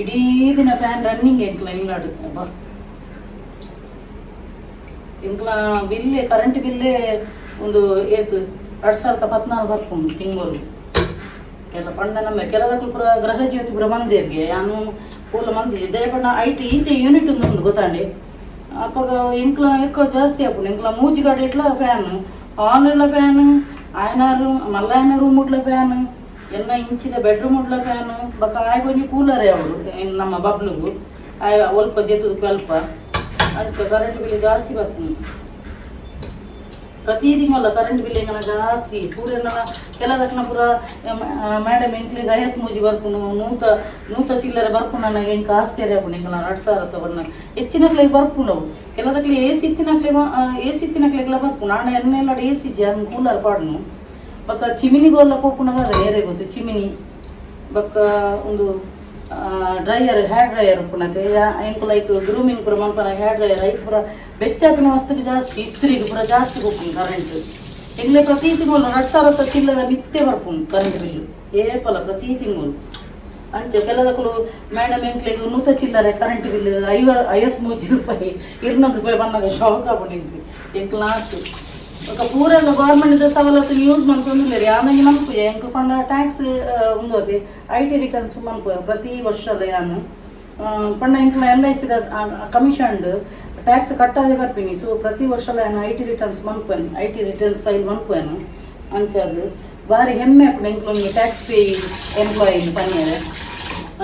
Speaker 1: ಇಡೀ ದಿನ ಫ್ಯಾನ್ ರನ್ನಿಂಗ್ ಎಂಕ್ಲ ಇಲ್ಲಾಡು ಅಬ್ಬಾ ಎಂಕ್ಲ ಬಿಲ್ಲೇ ಕರೆಂಟ್ ಬಿಲ್ಲೇ ಒಂದು ಏತು 2014 ಬರ್ಪುಂಡು ತಿಂಗಳು ಎಲ್ಲ ಪಂಡ ನಮ್ಮ ಕೆಲದಕ್ಕೂ ಪೂರ ಗೃಹ ಜ್ಯೋತಿ ಪೂರ ಮಂದಿರ್ಗೆ ಯಾನು ಪೂಲ ಮಂದಿ ದಯಪಂಡ ಐಟ್ ಈತೆ ಯೂನಿಟ್ ಉಂಡು ಗೊತ್ತಾಂಡಿ ಅಪ್ಪಗ ಎಂಕ್ಲ ఎక్కువ ಜಾಸ್ತಿ ಆಪುಂಡು ಎಂಕ್ಲ ಮೂಜಿ ಗಾಡಿ ಇಟ್ಲ ಫ್ಯಾನ್ ಹಾಲ್ ಎಲ್ಲ ಫ್ಯಾನ್ ಆಯನ ರೂಮ್ ಮಲ್ಲಾಯನ ರೂಮ್ ಉಡ್ಲ ಫ್ಯಾನ್ ಎಲ್ಲ ಇಂಚಿದ ಬೆಡ್ರೂಮ್ ಉಡ್ಲ ಫ್ಯಾನ್ ಬೊಕ್ಕ ಆಯ್ಗೊಂಜಿ ಒಂಜಿ ಕೂಲರ್ ಅವಳು ನಮ್ಮ ಬಬ್ಲುಗು ಆಯ್ ಒಲ್ಪ ಜೆತ್ತುದು ಅಲ್ಪ ಅಂಚ ಕರೆಂಟ್ ಬಿಲ್ ಜಾಸ್ತಿ ಬರ್ತದೆ ಪ್ರತಿ ತಿಂಗಳ ಕರೆಂಟ್ ಬಿಲ್ ಎಂಗನ ಜಾಸ್ತಿ ಪೂರ ಕೆಲದಕ್ಕನ ಪೂರ ಮೇಡಮ್ ಎಂಕ್ಲಿಗೆ 53 ಬರ್ಪುನು ನೂತ ನೂತ ಚಿಲ್ಲರೆ ಬರ್ಪುಂಡು ನನಗೆ ಎಂಕ್ ಆಶ್ಚರ್ಯ ಆಪುಂಡು ಎಂಕಲ 2000 ಬನ್ನ ಹೆಚ್ಚಿನಕ್ಲೆಗ್ ಬರ್ಪುಂಡು ಅವು ಕೆಲದಕ್ಲೆ ಎ ಸಿ ಇತ್ತಿನಕ್ಲೆ ಎ ಸಿ ಇತ್ತಿನಕ್ಲೆಗ್ಲ ಬರ್ಪುಂಡು ಆಂಡ ಎನ್ನೆಲ್ಲ ಎ ಸಿ ಜಾನ್ ಕೂಲರ್ ಪಾಡ್ನು ಬೊಕ್ಕ ಚಿಮಿನಿಗೋಲ್ಲ ಪೋಪುನಗ ಏರೆ ಗೊತ್ತು ಚಿಮಿನಿ ಬೊಕ್ಕ ಒಂದು dryer hair dryer ಉಪ್ಪುನತೆ ಎಂಕ್ ಲೈಕ್ ಗ್ರೂಮಿಂಗ್ ಪೂರ ಮನ್ಪನ ಹೇರ್ ಡ್ರೈಯರ್ ಐಕ್ ಪೂರ ಬೆಚ್ಚಾಪಿನ ವಸ್ತುಗೆ ಜಾಸ್ತಿ ಇಸ್ತ್ರಿಗೆ ಪೂರ ಜಾಸ್ತಿ ಹೋಗ್ತೀನಿ ಕರೆಂಟ್ ಎಂಗ್ಲೆ ಪ್ರತಿ ತಿಂಗಳು 2000 ಚಿಲ್ಲರೆ ನಿತ್ಯ ಬರ್ಪುಂಡು ಕರೆಂಟ್ ಬಿಲ್ಲು ಏಪಲ ಪ್ರತಿ ತಿಂಗಳು ಅಂಚ ಕೆಲದಕ್ಕಲು ಮೇಡಮ್ ಎಂಕ್ಲೆಗ್ ನೂತ ಚಿಲ್ಲರೆ ಕರೆಂಟ್ ಬಿಲ್ 53 ರೂಪಾಯಿ 200 ರೂಪಾಯಿ ಬಂದಾಗ ಶಾಕ್ ಆಪುಂಡು ಎಂಕ್ ಎಂಕ್ ಲಾಸ್ಟ್ ಬೊಕ್ಕ ಪೂರೆಲ್ಲ ಗೌರ್ಮೆಂಟ್ ಸವಲತ್ತು ಯೂಸ್ ಮನ್ಪೊಂದುಲ್ಲೆರ್ ಯಾನಂಜಿ ಮನ್ಪುಜೆ ಎಂಕ್ ಪಂಡ ಟ್ಯಾಕ್ಸ್ ಉಂದು ಅದೇ I T returns ಮನ್ಪುವೆ ಪ್ರತಿ ವರ್ಷದ ಯಾನ್ ಪಂಡ ಎಂಕ್ಲ ಎಲ್ I ಸಿದ ಕಮಿಷನ್ಡ್ ಟ್ಯಾಕ್ಸ್ ಕಟ್ಟಾದೆ ಬರ್ಪಿನಿ ಸೊ ಪ್ರತಿ ವರ್ಷಲ ಯಾನ್ I T returns ಮನ್ಪುವೆನ್ I T returns file ಮನ್ಪುವೆನು ಅಂಚಾದ್ ಬಾರಿ ಹೆಮ್ಮೆ ಆಪುಂಡು ಎಂಕ್ಲೊಂಜಿ tax pay employee ಪನ್ಯರೆ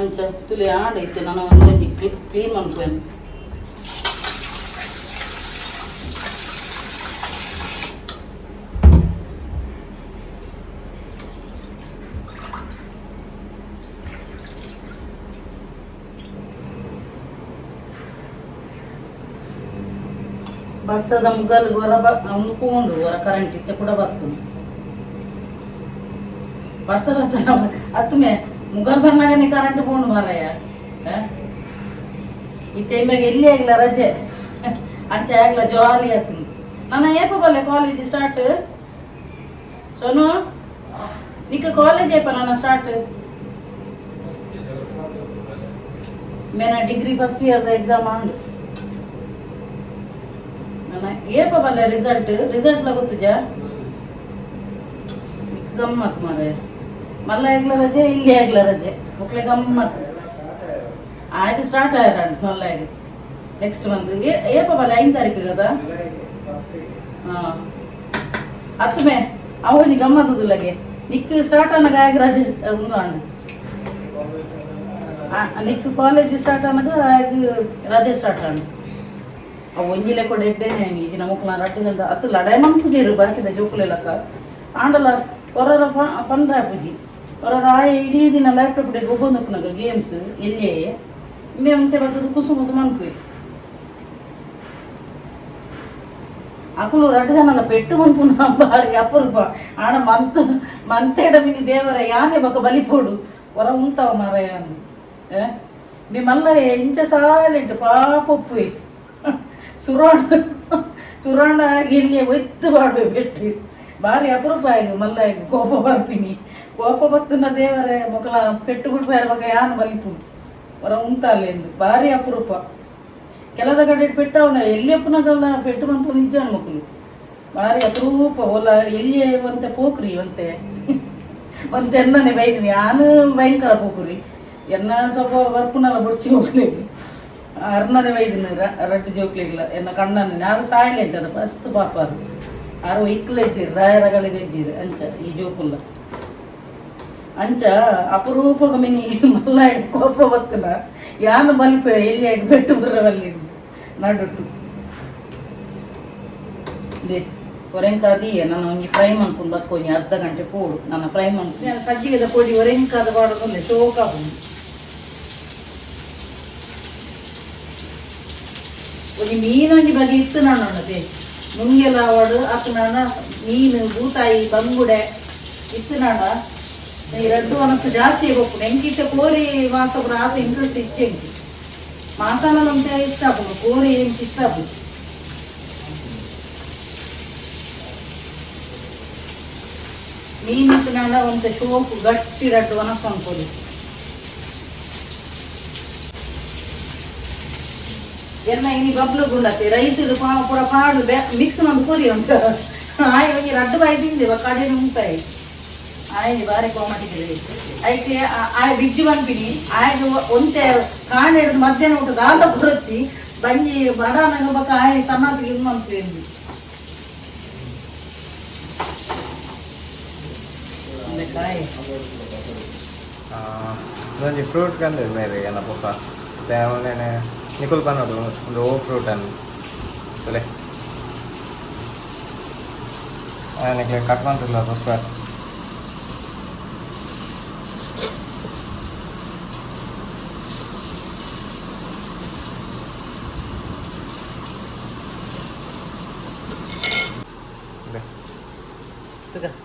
Speaker 1: ಅಂಚ ತುಲೆ ಆಂಡ ಇತ್ತೆ ನಾನು ಒಂಜಿ ಕ್ಲೀನ್ ಮನ್ಪುವೆನ್. ಬರ್ಸದ ಮುಗಲ್ ಗೊರ ಒಂದು ಪೋಂಡು ಹೊರ ಕರೆಂಟ್ ಇತ್ತೆ ಕೂಡ ಬರ್ತದೆ ಬರ್ಸ ಬರ್ತದೆ ಅತ್ತುಮೆ ಮುಗಲ್ ಬಂದಾಗನೆ ಕರೆಂಟ್ ಪೋಂಡು ಮಾರಾಯ ಇತ್ತೆ ಇಮ್ಮೆಗೆ ಎಲ್ಲಿ ಆಗಿಲ್ಲ ರಜೆ ಅಂಚೆ ಆಗ್ಲ ಜಾಲಿ ಆಗ್ತದೆ. ನನ್ನ ಏಪ ಬಲ್ಲೆ ಕಾಲೇಜ್ ಸ್ಟಾರ್ಟ್ ಸೋನು ನಿಕ್ಕ ಕಾಲೇಜ್ ಏಪ ನನ್ನ ಸ್ಟಾರ್ಟ್ ಮೇನ degree first year exam ಆಂಡು ನನ್ನ ಏಪ ಬಲ್ಲೆ ರಿಸಲ್ಟ್ ರಿಸಲ್ಟ್ ಗೊತ್ತುಜಾ ಗಮ್ಮತ್ ಮಾರೆ ಮಲ್ಲ ಆಗ್ಲ ರಜೆ ಇಲ್ಲಿ ಆಗ್ಲ ರಜೆ ಮಕ್ಳೆ ಗಮ್ಮತ್ ಆಗ ಸ್ಟಾರ್ಟ್ ಆಯ್ರಂಡ್ ಮಲ್ಲ ಆಗ. ನೆಕ್ಸ್ಟ್ ಮಂತ್ ಏಪ ಬಲ್ಲ 5 ತಾರೀಕು కదా ಅತ್ತಮೆ ಅವನಿ ಗಮ್ಮತ್ತುದುಲ್ಲಗೆ ನಿಕ್ ಸ್ಟಾರ್ಟ್ ಅನಗ ಆಗ ರಜೆ ಉಂದು ಅಂಡು ನಿಕ್ ಕಾಲೇಜ್ ಸ್ಟಾರ್ಟ್ ಅನಗ ಆಗ ರಜೆ ಸ್ಟಾರ್ಟ್ ಅಂಡು ಅವು ಒಂಜಿಲೆ ಕೂಡ ಎಡ್ಡೇನೆ ಈಜಿನ ನಮಕ್ಲ ರಡ್ಡು ಜನ ಅತ್ತು ಲಡಾಯಿ ಮನ್ಪುಜೇರು ಬಾಕಿದ ಜೋಕುಲೆಲಕ್ಕ ಆಂಡಲ ಹೊರರ ಪಂಡ್ರ ಪೂಜಿ ಹೊರರ ಆಯ ಇಡೀ ದಿನ ಲ್ಯಾಪ್ಟಾಪ್ ಗೊಬ್ಬೊಂದಪ್ಪನಾಗ ಗೇಮ್ಸ್ ಎಲ್ಲಿಯೇ ಮೇಮಂತೆ ಬರ್ತದೆ ಕುಸು ಕುಸು ಮನ್ಪುವೆ ಅಕುಲು ರಡ್ಡು ಜನಲ ಪೆಟ್ಟು ಮನ್ಪುನ ಬಾರಿ ಅಪರೂಪ ಆಡ ಮಂತ್ ಮಂತೇಡ ಮಿನಿ ದೇವರ ಯಾನೆ ಬೊಕ ಬಲಿಪೋಡು ಹೊರ ಉಂತವ ಮಾರಾಯ ಮಿ ಮಲ್ಲ ಇಂಚ ಸಾಲೆಂಟು ಪಾಪ ಒಪ್ಪುವೆ ಸುರಾಣ ಸುರಾಣ ಆಗಿ ಇಲ್ಲಿ ಒತ್ತು ಮಾಡುವೆ ಬೆಟ್ಟಿ ಬಾರಿ ಅಪರೂಪ ಆಗಿ ಮಲ್ಲ ಕೋಪ ಬರ್ತೀನಿ ಕೋಪ ಬತ್ತನ ದೇವರೇ ಮೊಕಲ ಪೆಟ್ಟು ಬಿಡ್ಬೇರ ಬೊಕ ಯಾನು ಬಲಿಪು ಹೊರ ಉಂತಲ್ಲ ಎಂದು ಬಾರಿ ಅಪರೂಪ ಕೆಲದ ಕಡೆ ಪೆಟ್ಟವನ ಎಲ್ಲಿ ಅಪ್ಪನಗಲ್ಲ ಪೆಟ್ಟು ಮನ್ಪು ನಿಜ ಮಕ್ಕಳು ಬಾರಿ ಅಪರೂಪ ಹೊಲ ಎಲ್ಲಿ ಒಂತೆ ಪೋಕ್ರಿ ಒಂತೆ ಒಂತೆ ಎನ್ನನೆ ಬೈದಿನಿ ಯಾನು ಭಯಂಕರ ಪೋಕ್ರಿ ಎನ್ನ ಸ್ವಲ್ಪ ಬರ್ಪುನಲ್ಲ ಬೊಚ್ಚಿ ಹೋಗ್ಲಿ ಅರ್ನನೆ ಬೈದಿನಿ ರಡ್ಡು ಜೋಕ್ಲಿಲ್ಲ ಎನ್ನ ಕಣ್ಣನ್ನು ಯಾರು ಸಾಯ್ಲೆಂಟ್ ಅದು ಫಸ್ಟ್ ಪಾಪ ಅದು ಆರು ಇಕ್ಲೆಜ್ಜಿರು ರಾಯರಗಳಿಗೆ ಇಜ್ಜಿರು ಅಂಚ ಈ ಜೋಕುಲ್ಲ ಅಂಚ ಅಪರೂಪಕ ಮಿನಿ ಮಲ್ಲ ಕೋಪ ಬತ್ತನ ಯಾನು ಬಲ್ಪೆ ಎಲ್ಲಿ ಬೆಟ್ಟು ಬರವಲ್ಲಿ ನಡುಟು they ಒರೆಂಕಾದಿಯೇ ನಾನು ಒಂಜಿ ಫ್ರೈ ಮನ್ಪುಂಡು ಬಕ್ಕೊಂಜಿ ಅರ್ಧ ಗಂಟೆ ಪೋಡು ನನ್ನ ಫ್ರೈ ಮನ್ಪು ನಾನು ಸಜ್ಜಿಗೆದ ಪೊಡಿ ಒರೆಂಕಾದ ಪಾಡೋದು ಶೋಕ ಆಪುಂಡು ಒಂಜಿ ಮೀನೊಂಜಿ ಬಗೆ ಇತ್ತು ನಾನು ಉಂಡತೆ ಮುಂಗೆಲ ಆವಡು ಅತ್ತು ನಾನ ಮೀನು ಬೂತಾಯಿ ಬಂಗುಡೆ ಇತ್ತು ನಾಡ ಈ ರಡ್ಡು ಮನಸ್ಸು ಜಾಸ್ತಿ ಗೊಪ್ಪುಂಡು ಎಂಕಿತ್ತ ಕೋರಿ ಮಾಸ ಪೂರ ಆತ ಇಂಟ್ರೆಸ್ಟ್ ಇಚ್ಚೆ ಎಂಕಿ ಮಾಸಾಲ ಒಂತೆ ಇಷ್ಟ ಆಪುಂಡು ಕೋರಿ ಎಂಕ್ ಇಷ್ಟ ಆಪುಂಡು ಮೀನು ಇತ್ತು ನಾಡ ಒಂತೆ ಶೋಕು ಗಟ್ಟಿ ರಡ್ಡು ವನಸ್ ಅನ್ಕೋದು ಎನ್ನ ಇನಿ ಬಬ್ಲು ಗುಂಡತಿ ರೈಸ್ ಇದು ಪೂರ ಪಾಡು ಮಿಕ್ಸ್ ಮಂದು ಕೋರಿ ಉಂಟು ಆಯ್ ಒಂಜಿ ರಡ್ಡು ಬಾಯಿ ತಿಂದೆ ಕಡೆ ಉಂಟಾಯಿ ಆಯ್ತು ಬಾರಿ ಕೋಮಟಿಗೆ ಐತೆ ಆಯ್ ಬಿಜ್ಜು ಪನ್ಪಿನಿ ಆಯ್ತು ಒಂತೆ ಕಾಣೆ ಹಿಡಿದು ಮಧ್ಯಾಹ್ನ ಊಟ ದಾದ ಪುರಚಿ ಬಂಜಿ ಬಡಾನಗ ಬೊಕ ಆಯ್ ತನ್ನಾತಿಗೆ ಇದು ಮನ್ಪುವೆಂದು ಕಾಯಿ
Speaker 3: ಒಂಜಿ ಫ್ರೂಟ್ ಕಂದೆ ಮೇರೆ ಏನ ಪೊಕ್ಕ ಅವನೇನೆ ನಿಕುಲ್ ಪನ್ನೋಡು ಒಂದು ಓ ಫ್ರೂಟ್ ಅನ್ನು ತುಲೆ ನಿಕ್ಲೆ ಕಟ್ ಮಂತಿಲ್ಲ ಪೊಕ್ಕ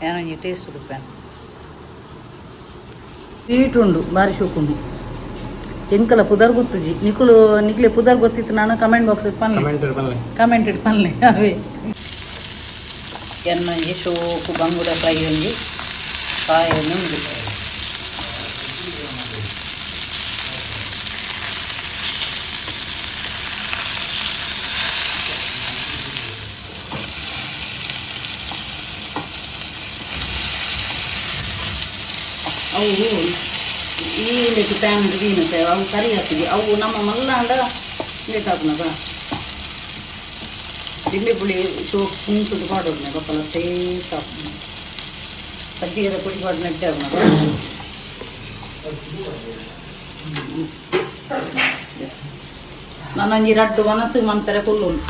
Speaker 1: ಏನೊಂಜಿ ಟೇಸ್ಟ್ ತುಪ್ಪಾನು ಸ್ವೀಟ್ ಉಂಡು ಬಾರಿ ಶೋಕುಂಡು ಎಂಕಲ ಪುದರ್ ಗೊತ್ತುಜಿ ನಿಕುಲು ನಿಕ್ಲೆ ಪುದರ್ ಗೊತ್ತಿತ್ತು ನಾನು ಕಮೆಂಟ್ ಬಾಕ್ಸ್ ಪನ್ಲೆ
Speaker 3: ಕಮೆಂಟ್ ಪನ್ಲೆ
Speaker 1: ಕಮೆಂಟ್ it ಪನ್ಲೆ ಅವೇ ಎನ್ನೊಂಜಿ ಶೋಕು ಬಂಗುಡ ಫ್ರೈ ಒಂಜಿ ಕಾಯಿ ಉಂಡು ಅವು ಈ ಇಂದಕ್ಕೆ ಪ್ಯಾನ್ ದೀನತೆ ಅವು ಕರಿ ಹಾಕಿದ್ವಿ ಅವು ನಮ್ಮ ಮಲ್ಲಾಂಡ ಲೇಟ್ ಹಾಕುನಗ ಲಿಂಬೆ ಪುಳಿ ಶೋಕ್ ಪುಂಚುದು ಪಾಡೋದು ಬೊಕ್ಕಲ ಟೇಸ್ಟ್ ಆಪುಂಡು ಸಜ್ಜಿಗೆದ ಪುಡಿ ಪಾಡು ನೆಟ್ಟೆ ಆಪುನಗ ನಾನೊಂಜಿ ರಡ್ಡು ವನಸು ಮಂತಾರೆ ಕುಲ್ಲುಂಡು.